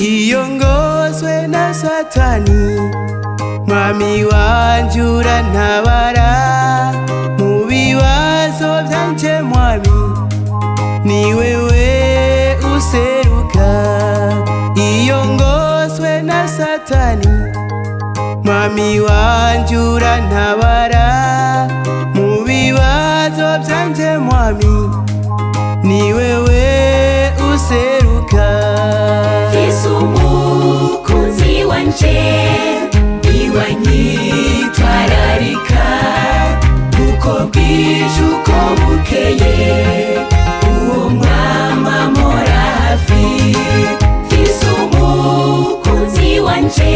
Iyo ngoswe na Satani, Mwami wanje urantabara. Mu bibazo vyanje Mwami, ni wewe useruka. Iyo ngoswe na Satani, Mwami wanje urantabara. Mu bibazo vyanje Mwami, ni wewe useruka. Mfise umukunzi wanje, niwe anyitwararika uko bwije uko bukeye. Uwo Mwami ampora hafi. Mfise umukunzi wanje.